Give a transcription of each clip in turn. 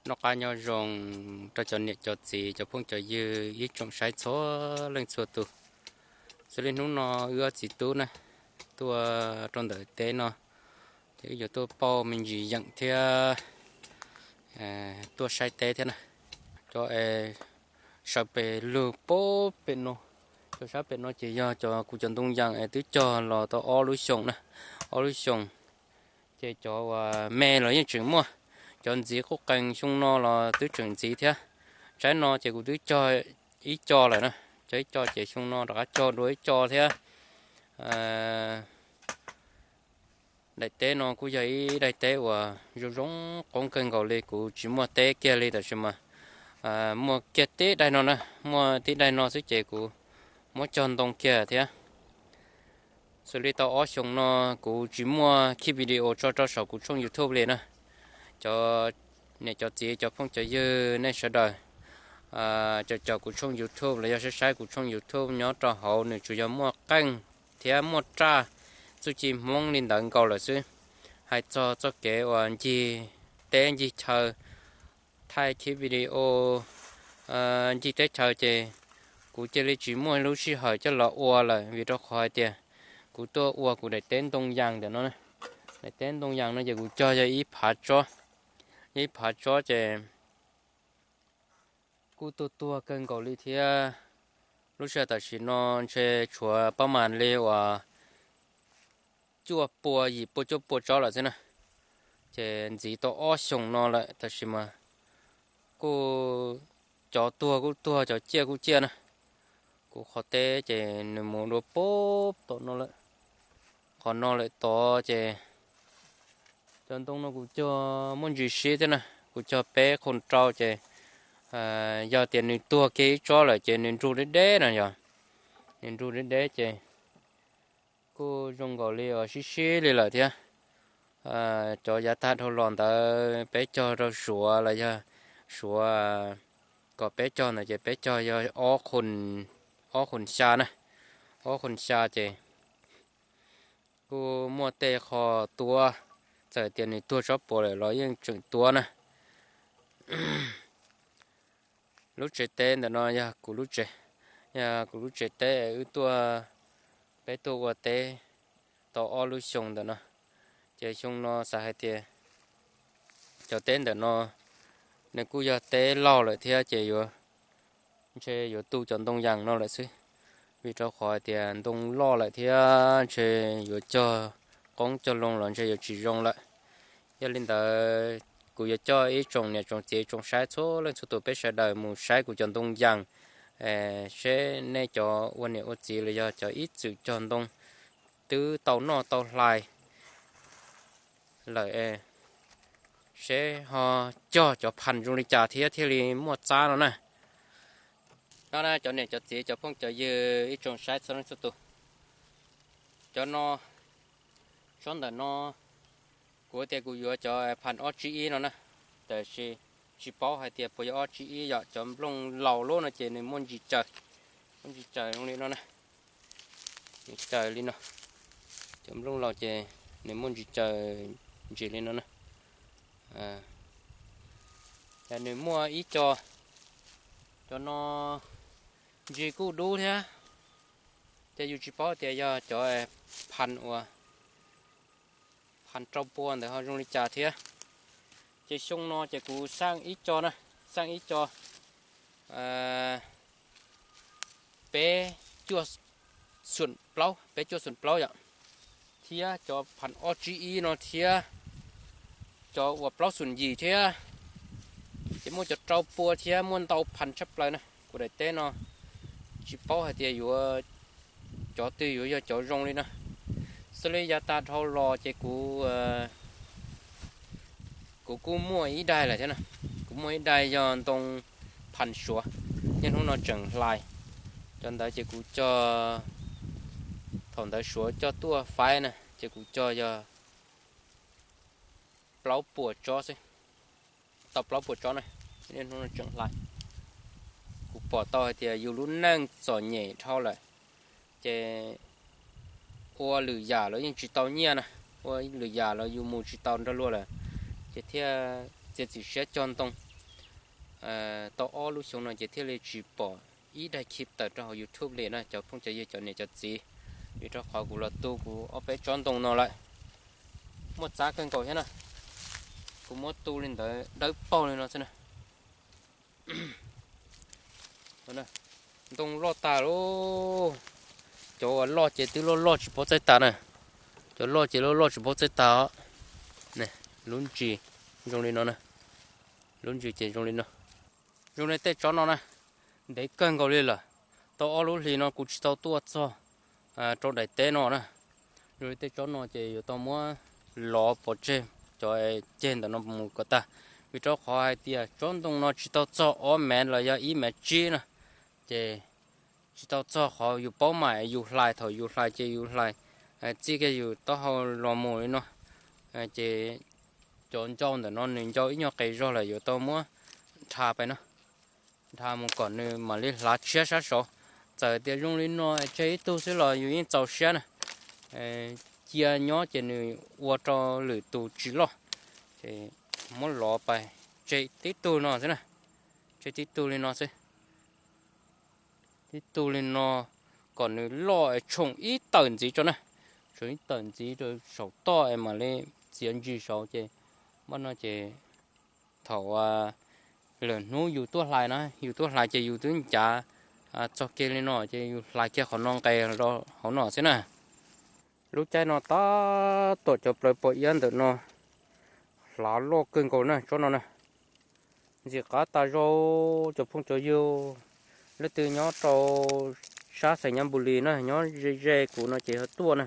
Noj qab nyob zoo rau cov niam cov txiv cov phooj cov ywg ib tsoom saib txhua leej txhua tus. Xws li hnub no wb ob txiv tub na tuaj rau ntawm teb no, ces wb yuav tuaj pauj me ntsis yeem thiab tuaj saib teb thiab na. Cov es sawv pem lug pem no, cov sab pem no ces yog cov kuv cov ntoo yas es twb cog los tau ob lub xyoos na, ob lub xyoos. Ces cov uas me los yeej tseem muaj, cov ntxiv quj qees xyoo no los twb tseem ntxiv thiab. Tsaib no ces kuv twb cog ib co lawm na, cog ib co ces xyoo no rov qab cog dua ib co thiab. Daim teb no kuj yog ib daim teb uas zoo zoo qoob kawg nkaus li, kuv tsis muaj teb kiag li tab sis mas muaj kiag tib daim no na, muaj tib daim no xwb ces kuv muab cog ntoo kiag thiab. Xws li tau ob xyoos no kuv tsis muaj khij video tso rau saum kuv tshooj YouTube li na. Cov niam cov txiv cov phooj cov ywg nej sawv daws, cov caum kuv tshooj YouTube los yog saib saib kuv tshooj YouTube nyob rau hauv, nws tsuas yog muaj qeej thiab muaj raj txuj ci Hmoob li ntawd nkaus lawm xwb. Hais txog txoj kev uas ncig teb ncig chaw, thaij khij video ncig teb chaws ces kuv cia li tsis muaj lub sij hawm coj los ua lawm, vim rau qhov hais tias kuv tuaj ua kuv daim teb ntoo yas ntawm no. Daim teb ntoo yas no ces kuv cog yog ib phav tsob, yog ib phav tsob ces kuj tuag tuag kawg nkaus li thiab. Lub sij hawm tam sim no ntshe tshuav pab mas li uas cuaj pua yim pua cuaj pua tsob lawm xwb na. Ces ntxiv tau ob xyoos no lawm tab sis mas kuj cov tuag kuj tuag, cov ciaj kuj ciaj na. Kuv qhov teb ces nws mus dua puag tom no lawm, qhov no lawm tod ces cov ntoo no kuv cog muaj ntsis sib thiab na, kuv cog peb qhov rau ces yog tias nws tuag kiag ib tsob lawm ces nws nrug deb deb no, yog nws nrug deb deb ces kuj zoo nkaus li uas sib sib li lawm thiab. Cov yav tag dhau los ntawd peb cog rau Suav los yog Suav kom peb cog ntawd ces peb cog yog ob qho xya na, ob qho xya ces kuj muaj tej qho tuab, txawm tias nws tuag tsob puas lawm los yeej tseem tuab na. Lub tsev teb ntawm no yog kuv lub tsev, yog kuv lub tsev teb wb tuaj, peb tuaj ua teb tau ob lub xyoo ntawm no. Ces xyoo no xav hais tias cov teb ntawm no nws kuj yog teb laug lawm thiab ces yuav, ntshe yuav tu cov ntoo yas no lawm xwb, vim rau qhov hais tias ntoo loj lawm thiab ntshe yuav cog qoob cog loo los ntshe yuav tsis zoo lawm. Yog li ntawd kuv yuav coj ib tsoom niam tsoom txiv tsoom saib txhua leej txhua tus peb sawv daws mus saib kuv cov ntoo yas, seb nej cov ua niam ua txiv los yog cov ib txwm cog ntoo twb tau noj tau hlais lawm, seb ho cog cov phas zoo li cas thiab thiaj li muaj txab no na. No na cov niam cov txiv cov phooj cov ywg ib tsoom saib txhua leej txhua tus, cov no, tsob ntawm no kuv tias kuv yuav cov phas ob tsib ib no na, tab sis tsis paub hais tias puas yog ob tsib ib, yog cov nplooj laus lub no ces nws muaj ntsis tsaws, muaj ntsis tsaws zoo li no na, tsaws li no. Cov nplooj laus ces nws muaj ntsis tsaws ntsis li no na. Ces nws muaj ib co, cov no ntsis kuj dub thiab, ces yus tsis paub tias yog cov phas uas phas rau pua ntawd ho zoo li cas thiab. Ces xyoo no ces kuv xaj ib co na, xaj ib co peb cuaj xoom plaub, peb cuaj xoom plaub yom, thiab cov phas ob tsib ib no thiab cov uas plaub xoom yim thiab. Ces muaj cov rau pua thiab muaj ntau phas tshaj plaws na. Kuv daim teb no tsis paub hais tias yuav, cov twg yuav yog cov zoo li no. Xws li yav tag dhau los ces kuv, kuv kuj muaj ib daim lawm thiab na. Kuv muaj ib daim yog ntoo phas Suav, niaj hnub no tseem hlais. Cov ntawd ces kuv cog, thaum ntawd Suav coj tuaj faib na ces kuv cog yog plaub puas tsob xwb, tau plaub puas tsob na, niaj hnub no tseem hlais. Kuv pom tau hais tias yus lub neej txom nyem dhau lawm, ces ua lwm yam los yeej tsis tau nyiaj na, ua lwm yam los yus mus tsis tau nrog luag lawm, ces thiaj txiav txim siab cog ntoo. tau ob lub xyoo no ces thiaj li tsis pom ib daim clip tawm rau hauv YouTube li na cov phooj cov ywg cov niam cov txiv. Vim rau qhov kuv los tu kuv ob peb tsob ntoo no lawm, muaj txab kawg nkaus thiab na. Kuv muab tu li ntawd dawb paug li no xwb na. Ntoo loj tas lauj. Cov uas loj ces twb loj loj tsis paub txaij tas na. Cov loj ces loj loj tsis paub txaij tas os. Lub ntsis zoo li no na. Lub ntsis ces zoo li no. Zoo li tej tsob no na, ntev kawg nkaus li lawm. Tau ob lub hlis no kuv tsis tau tuaj txog rau daim teb no na. Zoo li tej tsob no ces yuav tau muab lov pov tseg cov ceg ntawm no mus kom tag. Vim rau qhov hais tias tsob ntoo no tsis tau txog ob mev los yog ib mev tsib na, ces tsis tau txog qhov yus paub mam yus hlais, thaum yus hlais ces yus hlais txij kiag yus taub hau los mus li no. Ces cov ncau ntawm no nws ncau ib nyuag qes zog lawm yuav tau muab nrha pais no, nrha mus kom nws mam li hlav tshiab sab saud. Txawm tias zoo li no tseg ib tug xwb los yus yeej txaus siab na. Cia nyob ces nws ua rau lwm tus tsis loj, ces muab lov pais tseg tib tug no xwb na. Tseg tib tug li no xwb. Tib tug li no kom nws loj es tshoom ib tawm ntxiv tso na. Tshoom ib tawm ntxiv rau saum toj es mam li txiav ntsis saud ces, npaj no ces thaum lwm hnub yus tuaj hlais na, yus tuaj hlais ces yus twb ncav txog kiag li no ces yus hlais kiag qhov no nqes hauv no xwb na. Lub caij no tab tom cov plawv pos iab ntawm no hlav loj kawg nkaus na tsob no na. Ntxim qab tas zog cov phooj cov ywg, leej twg nyob rau sab Xais Nyab Npus Lis na, nyob ze ze kuv no ces ho tuaj na,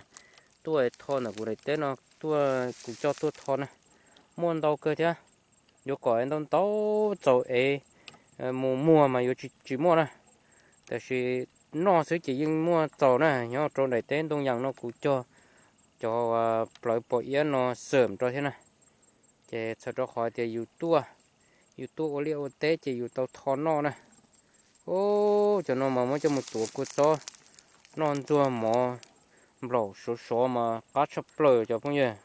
tuaj tho ntawm kuv daim teb no, tuaj kuv coj tuaj tho na, muaj ntau kawg thiab. Yuav kom ntau ntau txaus ev mus muag mas yuav tsis muaj na, tiam sis noj xwb ces yeej muaj txaus na. Nyob rau daim teb ntoo yas no kuv cog cov plawv pos iab no xwm rau thiab na. Ces txhawm rau qhov tias yus tuaj, yus tuaj ua liaj ua teb ces yus tau tho noj na. Ub, cov no mas muab coj mus tuav kua txob noj ntxuag mov nplaum sov sov mas qab tshaj plaws cov phooj ywg.